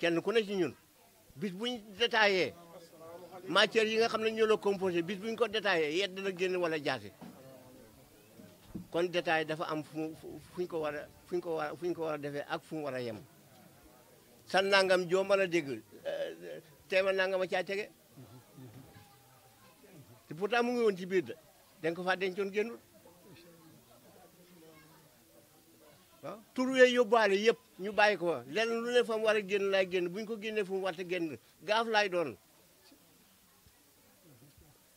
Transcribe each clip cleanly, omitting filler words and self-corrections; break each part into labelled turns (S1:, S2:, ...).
S1: kenn ku ne ci ñun bis buñ détaillé matière yi nga xam ne ñoo la composé bis buñ ko détaillé yedd la génn wala jaasi kon détail dafa am fuñ ko war a fuñ ko war a defee ak fu mu war a yem sa nangam joo mën a dégg teema nangama caa tege te pourtant mu ngi woon ci biir da nga ko faa dencoon génnul waaw tur yooyu yóbbaale yëpp ñu bàyyi ko fa lenn lu ne fa mu war a génn laay génn bu ñu ko génnee fu mu war a génn gaaf laay doon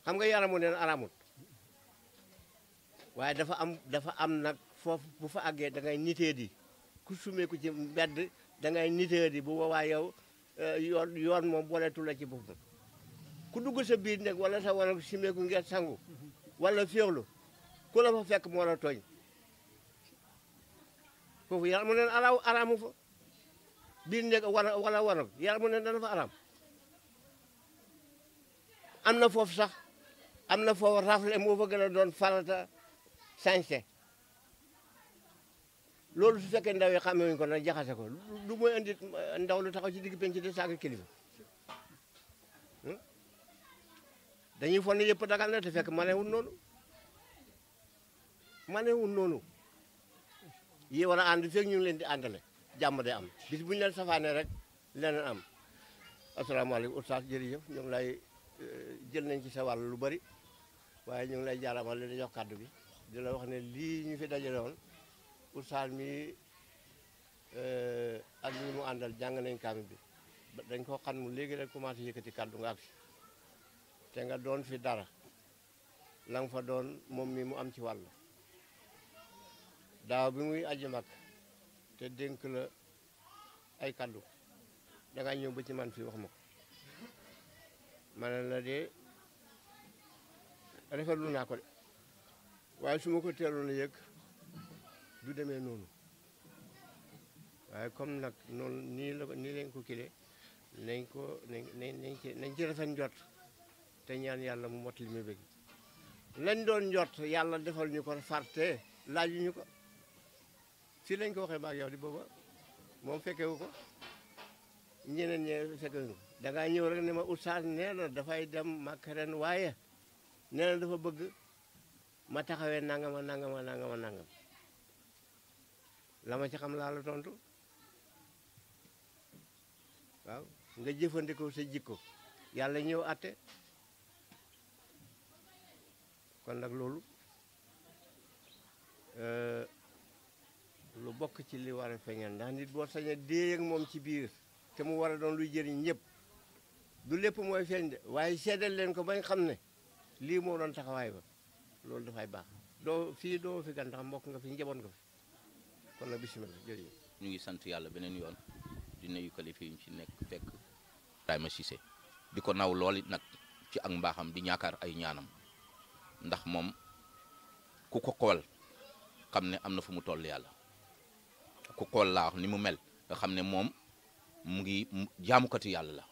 S1: xam nga yaramu neen aramut waaye dafa am nag foofu bu fa àggee da ngay nitee di ku sumeeku ci mbedd da ngay nitee di bu boobaa yow yoon moom booleetu la ci boppam ku dugg sa biir nekk wala sa war a sumeeku ngeen sangu wala féexlu ku la fa fekk moo la tooñ foofu yaramu neen aramu fa biir nekk wala warag yaramu neen dana fa aram am na foofu sax am na foofu rafle moo fa gën a doon farata sañse loolu su fekkee ndaw yi xamewuñ ko nag jaxase ko lu mooy indi ndaw lu taxaw ci digg penc de saaga kilifa dañuy fon ne yëpp dagal na te fekk manewul noonu yi war a ànd fekk ñu ngi leen di àndale jàmm day am bis bu ñu leen safaane rek leneen am asalaamaaleykum oustaz jërëjëf ñu ngi lay jël nañ ci sa wàll lu bari waaye ñu ngi lay jaaramal di jox kàddu bi di la wax ne lii ñu fi dajale woon oustaz mi ak ñi mu àndal jàng nañ kaami bi dañ ko xam mu léegi rek commencé yëkkati kàddu nga ak si te nga doon fi dara la nga fa doon moom mi mu am ci wàll daaw bi muy aji mag te dénk la ay kàddu dangay ñëw ba ci man fii wax ma ko ma ne la de rafetlu naa ko de waaye su ma ko teeloon a yëg du demee noonu waaye comme nag noonu nii lañ ko kile nañ ci rafet njot te ñaan yàlla mu mottali mi bëgg lañ doon njot yàlla defal ñu ko farte laaju ñu ko fii lañ ko waxee maag yow di booba moom fekkewu ko ñeneen ñe fekkewu ko da ngaa ñëw rek ne ma oustaz nee na dafay dem Makka ren waaye nee na dafa bëgg ma taxawee nangama la ma ci xam laa la tontu waaw nga jëfandikoo sa jikko yàlla ñëw atte kon nag loolu lu bokk ci li war a feeñal ndax nit boo sañee dee ak moom ci biir te mu war a doon luy jëriñ ñëpp du lépp mooy feeñ de waaye seedal leen ko bañ xam ne lii moo doon taxawaay ba loolu dafay baax doo fi gan ndax mbokk nga fi njaboot nga fi kon nag bisimilah jërëjëf.
S2: ñu ngi sant yàlla beneen yoon di nuyu kilifa yi ñu ci nekk fekk Ibrahima Cissé di ko naw lool it nag ci ak mbaaxam di ñaakaar ay ñaanam ndax moom ku ko xool xam ne am na fu mu toll yàlla ku xool laa wax ni mu mel nga xam ne moom mu ngi jaamukati yàlla la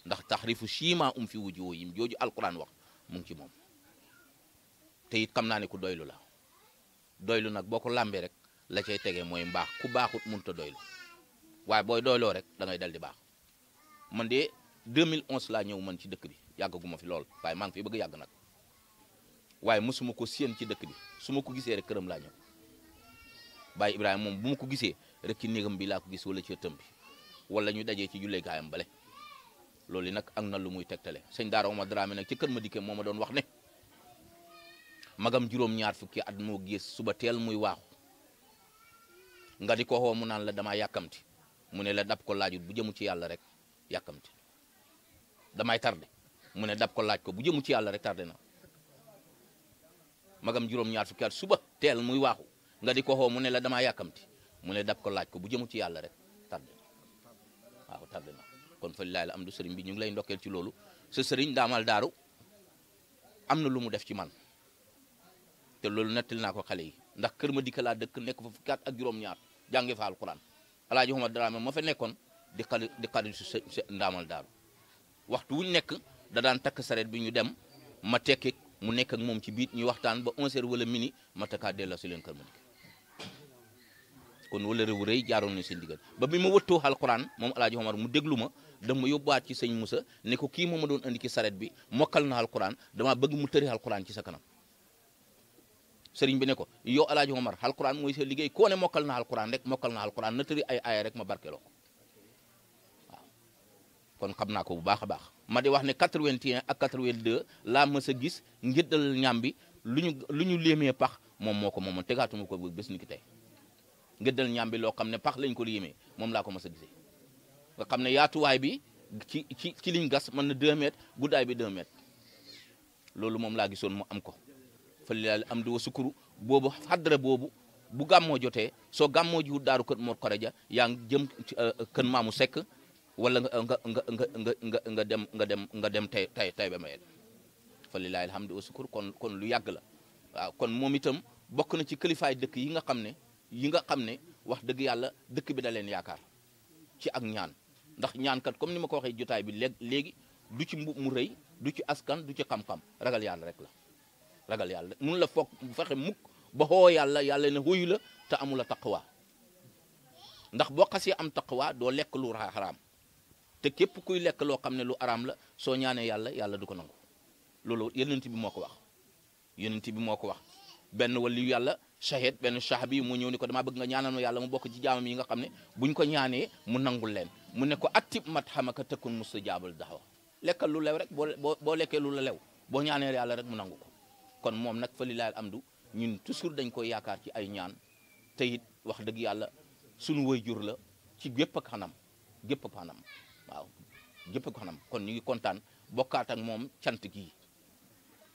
S2: ndax taxrifu siima fi wujuuhihim jooju alquran wax mu ngi ci moom te it xam naa ne ku doylu la doylu nag boo ko làmbee rek la cay tegee mooy mbaax ku baaxut mënut a doylu waaye booy doyloo rek da ngay dal di baax man de 2011 laa ñëw man ci dëkk bi yàggaguma fi lool waaye maa ngi fi bëgg yàgg nag waaye mosuma ko séen ci dëkk bi su ma ko gisee rek këram laa ñëw Baye Ibrahima moom bu ma ko gisee rek ci néegam bi laa ko gis wala ci ëttam bi wala ñu dajee ci julleekaayam bale loolu nag ak na lu muy tegtale sëñ Daara Omar Dramé nag ci kër ma dikkee moo ma doon wax ne magam juróom-ñaar fukki at moo gis suba teel muy waaxu nga di ko xoo mu naan la damaa yàkkamti mu ne la dab ko laajut bu jëmu ci yàlla rek yàkkamti damay tardé mu ne dab ko laaj ko bu jëmu ci yàlla rek tardé na magam juróom-ñaar fukki at suba teel muy waaxu nga di ko xoo mu ne la damaa yàkkamti mu ne dab ko laaj ko bu jëmu ci yàlla rek tardé na waaw tardé na kon fa lillahi alhamdu sëriñ bi ñu ngi lay ndokkeel ci loolu sa sëriñ daamal daaru am na lu mu def ci man te loolu nettali naa ko xale yi ndax kër ma dikka laa dëkk nekk fa fukki at ak juróom-ñaar jànge fa alquran alaaji Omar Dramé ma fa nekkoon di xarit su ndaamal daaru waxtu wuñ nekk da daan takk sareet bi ñu dem ma tekki mu nekk ak moom ci biit ñuy waxtaan ba 11h wala midi ma takkaa delloo si leen kër ma dikk kon wala réew rëy jaaroon na seen digal ba bi ma wëttoo alquran moom Alaaji Omar mu déglu ma dama yóbbuwaat ci sëñ Moussa ne ko kii moom ma doon andi ci saret bi mokkal na alquran dama bëgg mu tëri alquran ci sa kanam sëriñ bi ne ko yow Alaaji Omar alquran mooy sa liggéey koo ne mokkal na alquran rek mokkal na alquran na tëri ay aaya rek ma barkeloo ko waaw kon xam naa ko bu baax a baax ma di wax ne 81 ak 82 laa mës a gis ngéddal ñam bi lu ñu léemee pax moom moo ko moomoon tegaatuma ko bés ni ki tey ngéddal ñam bi loo xam ne pax lañ ko léemee moom laa ko mës a gisee nga xam ne yaatuwaay bi ci liñ gas mën na 2 mètres guddaay bi 2 mètres loolu moom laa gisoon mu am ko fa lilaal am di wa sukuru boobu xaddara boobu bu gàmmoo jotee soo gàmmoo ji wut daaru kër Mor Koreja yaa ngi jëm kën maamu sekk wala nga dem tay ba mayel fa lilaal alhamdu wa sukuru kon lu yàgg la waaw kon moom itam bokk na ci kilifaay dëkk yi nga xam ne wax dëgg yàlla dëkk bi da leen yaakaar ci ak ñaan ndax ñaankat comme ni ma ko waxee jotaay bi léegi du ci mbub mu rëy du ci askan du ci xam-xam ragal yàlla rek la ragal yàlla mun la foog fexe mukk ba xoo yàlla ne xuyu la te amula taqwa ndax boo xasee am taqwa doo lekk lu xaraam te képp kuy lekk loo xam ne lu araam la soo ñaanee yàlla du ko nangu loolu yonent bi moo ko wax benn waliyu yàlla shahid benn sahabi mu ñëw ni ko dama bëgg nga ñaanal ma yàlla mu bokk ci jaamam yi nga xam ne buñ ko ñaanee mu nangul leen mu ne ko attib mat xamaka tëkkun mustajaabal daxwa lekkal lu lew rek boo lekkee lu la lew boo ñaanee yàlla rek mu nangu ko kon moom nag fa lilaay amdu ñun toujours dañ koy yaakaar ci ay ñaan te it wax dëgg yàlla suñu waajur la ci gépp ak xanam waaw gépp ak xanam kon ñu ngi kontaan bokkaat ak moom cant gii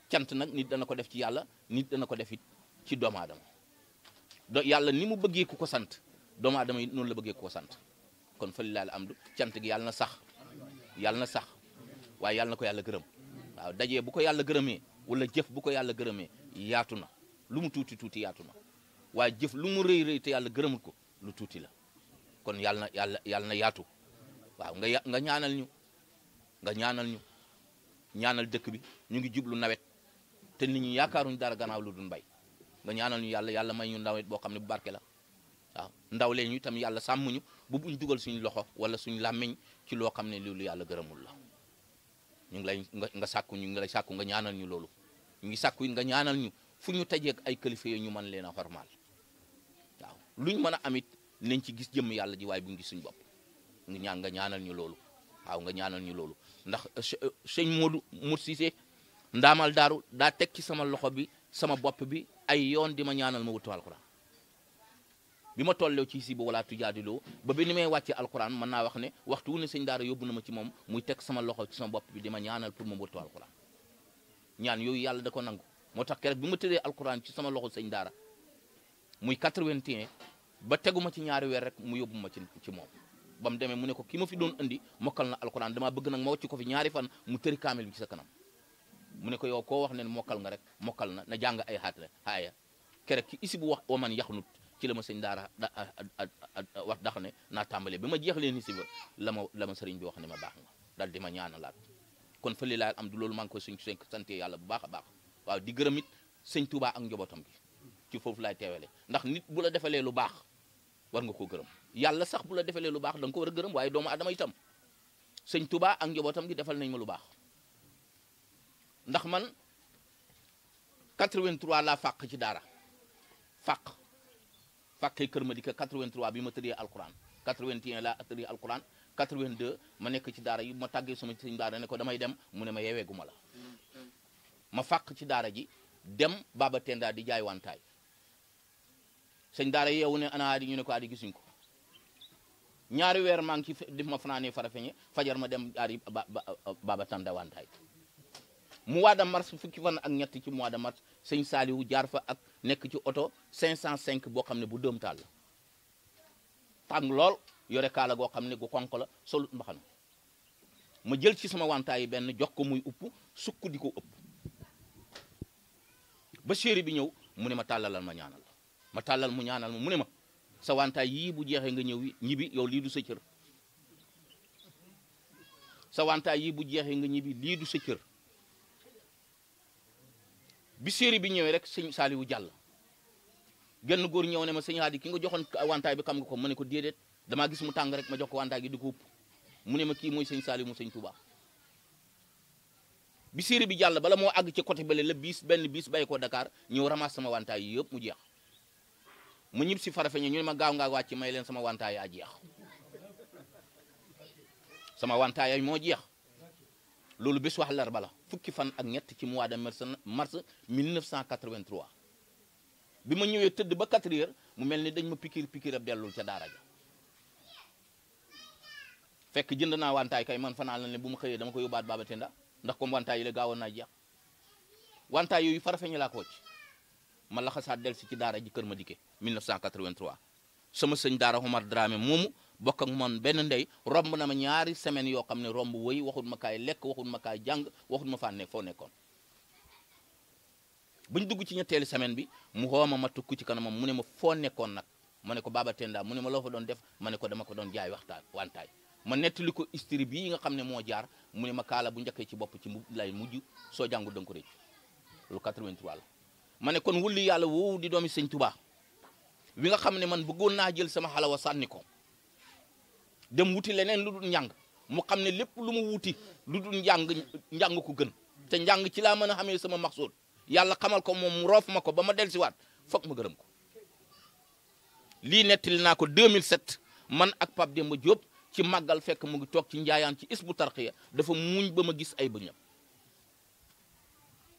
S2: cant nag nit dana ko def ci yàlla nit dana ko def it ci doomu aadama yàlla ni mu bëggee ku ko sant doomu aadama it noonu la bëggee ku ko sant kon fa lilaay amdu cant gi yàlla na sax waaye yàlla na ko yàlla gërëm waaw dajee bu ko yàlla gërëmee wala jëf bu ko yàlla gërëmee yaatu na lu mu tuuti yaatu na waaye jëf lu mu rëy te yàlla gërëmul ko lu tuuti la kon yàlla na yaatu waaw nga ñaanal ñu ñaanal dëkk bi ñu ngi jublu nawet te nit ñi yaakaaruñ dara gannaaw lu dul mbay nga ñaanal ñu yàlla may ñu nawet boo xam ne bu barke la waaw ndaw leen ñu itam yàlla sàmm ñu bu buñ dugal suñu loxo wala suñu làmmiñ ci loo xam ne loolu yàlla gërëmul la ñu ngi lay nga sàkku nga ñaanal ñu loolu ñu ngi sàkku nga ñaanal ñu fu ñu tajeeg ay kilifa yi ñu mën leen a xormaal waaw luñ mën a amit nañ ci gis jëmm yàlla ji waaye bu ñu gis suñu bopp nga ñaanal ñu loolu waaw nga ñaanal ñu loolu ndax sëñ Modou Cissé ndaamal daaru daa teg ci sama loxo bi sama bopp bi ay yoon di ma ñaanal ma wutu alquran bi ma tollew ci si ba wala tujaadiloo ba bi ni may wàccee alquran mën naa wax ne waxtu wu ne sëñ daara yóbbu na ma ci moom muy teg sama loxo ci sama bopp bi di ma ñaanal pour ma wutu alquran ñaan yooyu yàlla da ko nangu moo tax keroog bi ma tëddee alquran ci sama loxo sëñ daara muy 81 ba teguma ci ñaari weer rek mu yóbbu ma ci moom ba mu demee mu ne ko ki ma fi doon andi mokkal na alquran dama bëgg nag ma wàcc ko fi ñaari fan mu tëri kaamil bi ci sa kanam mu ne ko yow koo wax ne mokkal nga rek mokkal na jàng ay xaaya keroog ci isi bu wax waman yaxnut ci la ma sëñ daara wax dax ne naa tàmbalee bi ma jeexlee ni si ba la ma sëriñ bi wax ne ma baax nga daal di ma ñaanalaat kon fa lilaay am du loolu maa ngi koy suñ sante yàlla bu baax a baax waaw di gërëm it sëñ Touba ak njabootam gi ci foofu laay teewale ndax nit bu la defalee lu baax war nga koo gërëm yàlla sax bu la defalee lu baax da nga ko war a gërëm waaye doomu adama itam sëñ Touba ak njabootam gi defal nañ ma lu baax ndax man 83 laa fàq ci daara fàqee kër ma di ko 83 bi ma tëddee alquran 81 laa tëddee alquran 82 ma nekk ci daara yi ma tàggee sama sëñ daara ne ko damay dem mu ne ma yeweeguma la ma fàq ci daara ji dem Baba Tenda di jaay wantaay sëñ daara yeewu ne ana Adi ñu ne ko Adi gisuñ ko ñaari weer maa ngi ci def ma fanaanee Farafeñe fajar ma dem Adi Baba Tenda wantaay mu mois de mars fukki fan ak ñett ci mois de mars sëñ Saliou jaar fa ak nekk ci oto 505 boo xam ne bu dóom taal la tàng lool yore kaala goo xam ne gu konk la solut mbaxana ma jël ci sama wantaay yi benn jox ko muy upp sukk di ko ëpp ba chéri bi ñëw mu ne ma tàllalal ma ñaanal ma tàllal mu ñaanal ma mu ne ma sa wantaay yii bu jeexee nga ñëw ñibi yow lii du sa cër sa wantaay yii bu jeexee nga ñibi lii du sa cër bi séeri bi ñëwee rek sëñ Saliou jàll genn góor ñëw ne ma sëñ Hadi ki nga joxoon wantaay bi xam nga ko ma ne ko déedéet damaa gis mu tàng rek ma jox ko wantaay gi di ko upp mu ne ma kii mooy sëñ Saliou mu sëñ Touba. bi série bi jàll bala moo àgg ci côté bële la benn bis bàyyi ko Dakar ñëw ramasse sama wantaay yi yëpp mu jeex mu ñib si Farafeñe ñu ne ma gaaw ngaa wàcc may leen sama wantaay a jeex sama wantaay moo jeex loolu bés wax larba la fukki fan ak ñett ci mois de mars 1983 bi ma ñëwee tëdd ba 4 heures mu mel ni dañ ma pikir ab dellul ca daara ja fekk jënd naa wantaay kay man fanaan la ne bu ma xëyee dama ko yóbbaat Baba Tenda ndax comme wantaay yi la gaawoon naa jeex wantaay yooyu Farafeñe laa ko wàcc ma laxasaat del si ci daara ji Kër Madické 1983 sama sëñ daara Omar Dramé moomu bokk ak man benn ndey romb na ma ñaari semaine yoo xam ne romb woy waxut ma kaay lekk waxut ma kaay jàng waxut ma faa nekk foo nekkoon buñ dugg ci ñetteelu semaine bi mu xooma ma tukku ci kanamam mu ne ma foo nekkoon nag ma ne ko Baba Tenda mu ne ma loo fa doon def ma ne ko dama ko doon jaay wantaay ma nettali ko istri bii nga xam ne moo jaar mu ne ma kaala bu njëkkee ci bopp ci lay mujj soo jàngu danga ko rëcc lu 83 la ma ne kon wulli yàlla woowu di doomi sëñ Touba wi nga xam ne man bëggoon naa jël sama xalawa sànni ko dem wuti leneen lu dul njàng mu xam ne lépp lu mu wuti lu dul njàng ko gën te njàng ci laa mën a xamee sama maxsuud yàlla xamal ko moom mu roof ma ko ba ma dellusiwaat foog ma gërëm ko lii nettali naa ko 2007 man ak Pape Demba Diop ci màggal fekk mu ngi toog ci njaayaan ci Hizbut Tarqiyyah dafa muuñ ba ma gis ay bëñam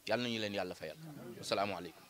S2: yàlla nañu leen yàlla fayal asalaamaaleykum